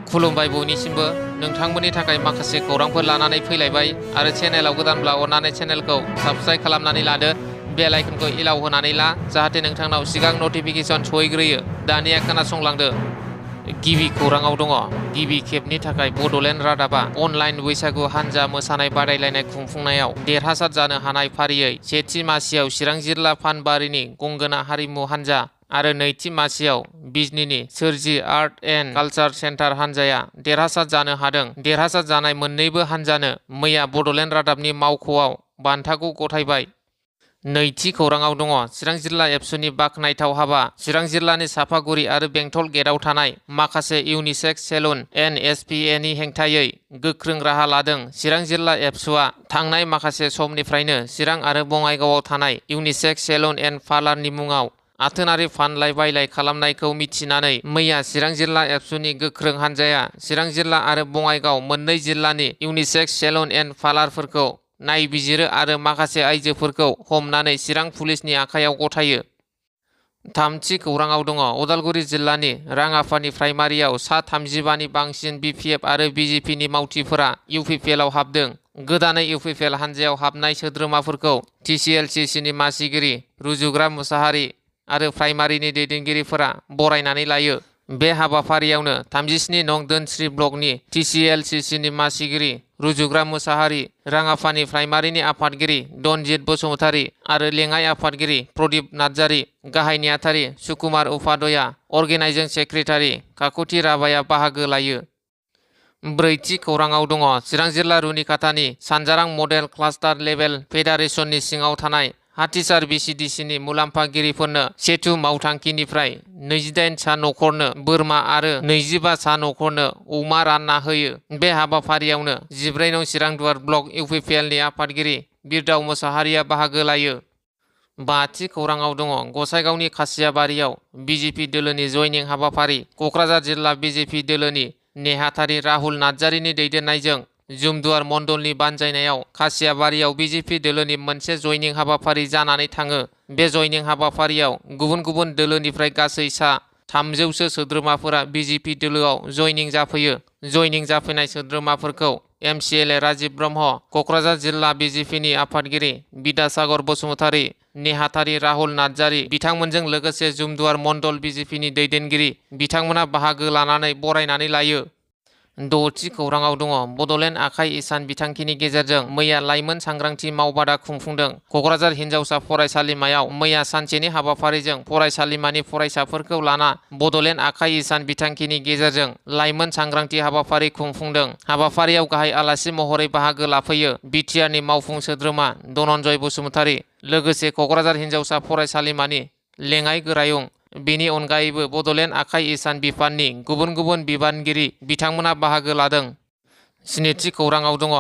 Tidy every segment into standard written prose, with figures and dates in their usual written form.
खुलुमबाय बयनिसिमबो नोंथांमोननि थाखाय माखासे खौरांफोर लानानै फैलायबाय आरो चेनेलाव गोदानब्ला अन्नानै चेनेलखौ साबस्क्राइब खालामनानै लादो बेल आइकनखौ इलाव होनानै ला जाहाथे नोंथांनाव सिगां नटिफिकेसन सहैग्रोयो। दानिया खोनासंलांदो। गिबि खौराङाव दङ। गिबि खेबनि थाखाय बड'लेण्ड रादाबा अनलाइन बैसागु हानजा मोसानाय बादायलायनाय खुंफुंनायाव देरहासार जानो हानाय फारियै सेथि मासियाव चिरां जिल्ला फानबारिनि गंगोना हारिमु हानजा आरो नैथि मासियाव बिजनीनि सोरजि आर्ट एन्ड कालचार सेन्टार हानजाया देरहासार जानो हादों। देरहासार जानाय मोन्नैबो हानजानो मैया बड'लेण्ड रादाबनि मावख'आव बान्थाखौ गथायबाय। नैथि खौराङाव दङ। चिरां जिल्ला एबसुनि बाखनायथाव हाबा। चिरां जिल्लानि सापागुरि आरो बेंटल गेटआव थानाय माखासे इउनिसेक्स सेलुन एनएसपिएनि हेंथायै गोख्रों राहा लादों। चिरां जिल्ला एबसुआ थांनाय माखासे समनिफ्रायनो चिरां आरो बङाइगावआव थानाय इउनिसेक्स सेलुन एन्ड पार्लारनि मुङाव आथोनारि फानलाय बायलाय खालामनायखौ मिथिनानै मैया चिरां जिल्ला एबसुनि गोख्रों हानजाया चिरां जिल्ला आरो बङाइगाव मोननै जिल्लानि इउनिसेक्स सेलुन एन्ड पार्लारफोरखौ नायबिजिरो आरो माखासे आइजोफोरखौ हमनानै चिरां पुलिसनि आखायाव गथायो। थामथि खौराङाव दङ। उदालगुरि जिल्लानि राङापानि प्राइमारियाव सा 35नि बांसिन बिपिएफ आरो बिजेपिनि मावथिफोरा इउपिपिएलआव हाबदों। गोदानै इउपिपिएल हानजायाव हाबनाय सोद्रोमाफोरखौ टिसिएलसिसिनि मासिगिरि रुजुग्रा मुसाहारि आरो प्राइमारिनि दैदेनगिरिफोरा बरायनानै लायो। बे हाबाफारियावनो 37 नं दोनस्रि ब्लकनि टिसिएलसिसिनि मासिगिरि रुजुग्रा मुसाहारि, राङापानि प्राइमारिनि आफादगिरि दनजित बसुमतारी आरो लेङाइ आफादगिरि प्रदीप नार्जारी, गाहाय नेहाथारि सुकुमार उपाध्याया, अर्गेनाइजिं सेक्रेटारि काकुति राभाया बाहागो लायो। ब्रैथि खौराङाव दङ। चिरां जिल्ला रुनिकाटानि सानजारां मडेल क्लास्टार लेभेल फेडारेसननि सिङाव थानाय हाथिसार बिसिडिसिनि मुलाम्फागिरिफोरनो सेतु मावथांखिनिफ्राय 28 सा नखरनो बोरमा आरो 25 सा नखरनो अमा रानना होयो। बे हाबाफारियावनो 14 नं चिरांदुवार ब्लक इउपिपिएलनि आफादगिरि बिरदाव मुसाहारिया बाहागो लायो। बाथि खौराङाव दङ। गसाइगावनि खासियाबारियाव बिजेपि दोलोनि जयनिं हाबाफारि। कक्राझार जिल्ला बिजेपि दोलोनि नेहाथारि राहुल नार्जारीनि दैदेननायजों जुमदुवार मण्डलनि बानजायनायाव खासियाबारियाव बिजेपि दोलोनि मोनसे जयनिं हाबाफारि जानानै थाङो। बे जयनिं हाबाफारियाव गुबुन गुबुन दोलोनिफ्राय गासै सा 300 सो सोद्रोमाफोरा बिजेपि दोलोआव जयनिं जाफैयो। जयनिं जाफैनाय सोद्रोमाफोरखौ एमसिएलए राजिब ब्रह्म, कक्राझार जिल्ला बिजेपिनि आफादगिरि बिद्यासागर बसुमतारी, नेहाथारि राहुल नार्जारी बिथांमोनजों लोगोसे जुमदुवार मण्डल बिजेपिनि दैदेनगिरि बिथांमोना बाहागो लानानै बरायनानै लायो। द'थि खौराङाव दङ। बड'लेण्ड आखाइ इसान बिथांखिनि गेजेरजों मैया लाइमोन सांग्रांथि मावबादा खुंफुंदों। कक्राझार हिनजावसा फरायसालिमायाव मैया सानसेनि हाबाफारिजों फरायसालिमानि फरायसाफोरखौ लाना बड'लेण्ड आखाइ इसान बिथांखिनि गेजेरजों लाइमोन सांग्रांथि हाबाफारि खुंफुंदों। हाबाफारियाव गाहाय आलासि महरै बाहागो लाफैयो बिटिआरनि मावफुं सोद्रोमा धनन्जय बसुमतारी, लोगोसे कक्राझार हिनजावसा फरायसालिमानि लेङाइ गोरायुं। बेनि अनगायैबो बड'लेण्ड आखाइ इसान बिफाननि गुबुन गुबुन बिबानगिरि बिथांमोना बाहागो लादों। स्निथि खौराङाव दङ।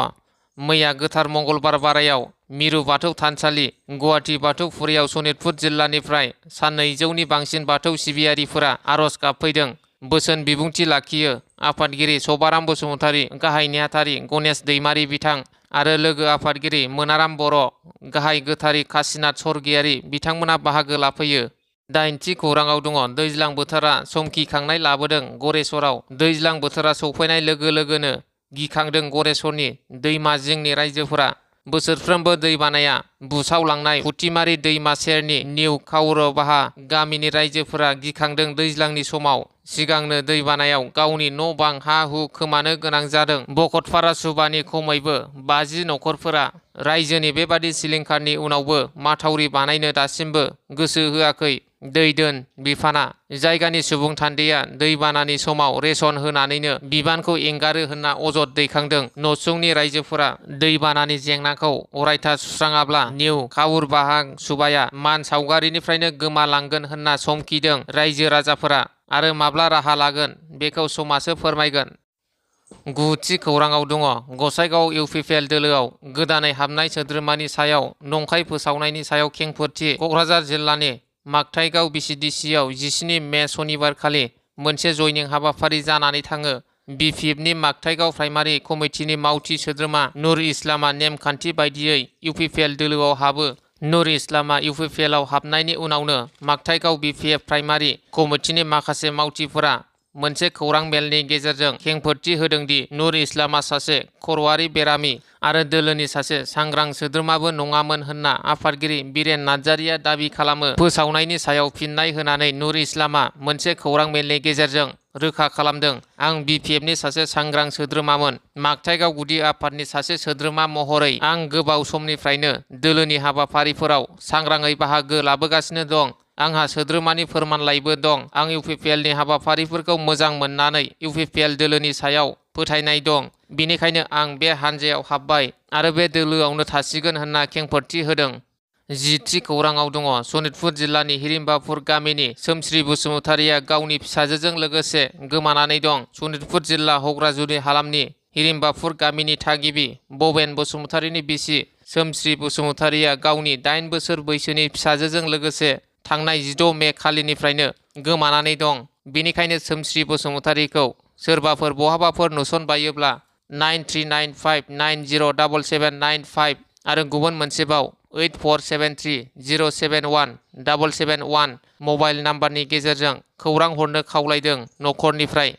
मैया गोथार मंगलबार बारायाव मिरु बाथौ थानसालि, गुवाहाटी बाथौफुरियाव सनितपुर जिल्लानिफ्राय सा 200नि बांसिन बाथौ सिबियारिफोरा आर'ज गाबफैदों। बोसोन बिबुंथि लाखियो आफादगिरि सभाराम बसुमतारी, गाहाय नेहाथारि गणेश दैमारी बिथां आरो लोगो आफादगिरि मोनाराम बर', गाहाय गोथारि काशिनाथ स्वर्गियारी बिथांमोना बाहागो लाफैयो। दाइनथि खौराङाव दङ। दैज्लां बोथोरा समखिखांनाय लाबोदों गरेस्वराव। दैज्लां बोथोरा सौफैनाय लोगो लोगोनो गिखांदों गरेस्वरनि दैमा जिंनि रायजोफोरा। बोसोरफ्रोमबो दैबानाया बुसावलांनाय फुथिमारि दैमा सेरनि निउ काउरबाहा गामिनि रायजोफोरा गिखांदों। दैज्लांनि समाव सिगांनो दैबानायाव गावनि न' बां हा हु खोमानो गोनां जादों। बकटपारा सुबानि खमैबो 50 नखरफोरा रायजोनि बेबादि सिलिंखारनि उनावबो माथावरि बानायनो दासिमबो गोसो होआखै। दै दोन बिफाना जायगानि सुबुं थान्दैया दैबानानि समाव रेसन होनानैनो बिबानखौ एंगारो होनना अजद दैखांदों। नसुंनि रायजोफोरा दैबानानि जेंनाखौ अरायथा सुस्राङाब्ला निउ काउरबाहा सुबाया मान सावगारिनिफ्रायनो गोमालांगोन होनना समखिदों रायजो राजाफोरा आरो माब्ला राहा लागोन बेखौ समासो फोरमायगोन। गुथि खौराङाव दङ। गसाइगाव इउपिपिएल दोलोआव गोदानै हाबनाय सोद्रोमानि सायाव नंखाय फोसावनायनि सायाव खेंफोरथि। कक्राझार जिल्लानि मागथाइगाव बिसिडिसिआव 17 मे सनिबारखालि मोनसे जयनिं हाबाफारि जानानै थाङो। बिपिएफनि मागथाइगाव प्राइमारि कमिटिनि मावथि सोद्रोमा नुर इस्लामा नेमखान्थि बायदियै इउपिपिएल दोलोआव हाबो। नुर इस्लामा इउपिपिएलआव हाबनायनि उनावनो मागथाइगाव बिपिएफ प्राइमारि कमिटिनि माखासे मावथिफोरा मोनसे खौरां मेलनि गेजेरजों खेंफोरथि होदों दि नुर इस्लामआ सासे खर'आरि बेरामि आरो दोलोनि सासे सांग्रां सोद्रोमाबो नङामोन होनना आफादगिरि बिरेन नार्जारिया दाबि खालामो। फोसावनायनि सायाव फिननाय होनानै नुर इस्लामआ मोनसे खौरां मेलनि गेजेरजों रोखा खालामदों, आं BPFनि सासे सांग्रां सोद्रोमामोन। मागथाइगाव गुदि आफादनि सासे सोद्रोमा महरै आं गोबाव समनिफ्रायनो दोलोनि हाबाफारिफोराव सांग्राङै बाहागो लाबोगासिनो दं। आंहा सोद्रोमानि फोरमानलाइबो दं। आं UPPLनि हाबाफारिफोरखौ मोजां मोननानै UPPL दोलोनि सायाव फोथायनाय दं। बेनिखायनो आं बे हानजायाव हाबबाय आरो बे दोलोआवनो थासिगोन होनना खेंफोरथि होदों। 10थि खौराङाव दङ। सनितपुर जिल्लानि हिरिम्बापुर गामिनि सोमश्री बसुमतारिया गावनि फिसाजोजों लोगोसे गोमानानै दं। सनितपुर जिल्ला हग्राजुलि हालामनि हिरिम्बापुर गामिनि थागिबि बबेन बसुमतारिनि बिसि सोमश्री बसुमतारिया गावनि 8 बोसोर बैसोनि फिसाजोजों लोगोसे थांनाय 16 मे खालिनिफ्रायनो गोमानानै दं। बेनिखायनो सोमश्री बसुमतारिखौ सोरबाफोर बहाबाफोर नुसनबायोब्ला 9395907795 आरो गुबुन मोनसेबाव 8473071771 मबाइल नाम्बारनि गेजेरजों खौरां हरनो खावलायदों। नखरनिफ्राय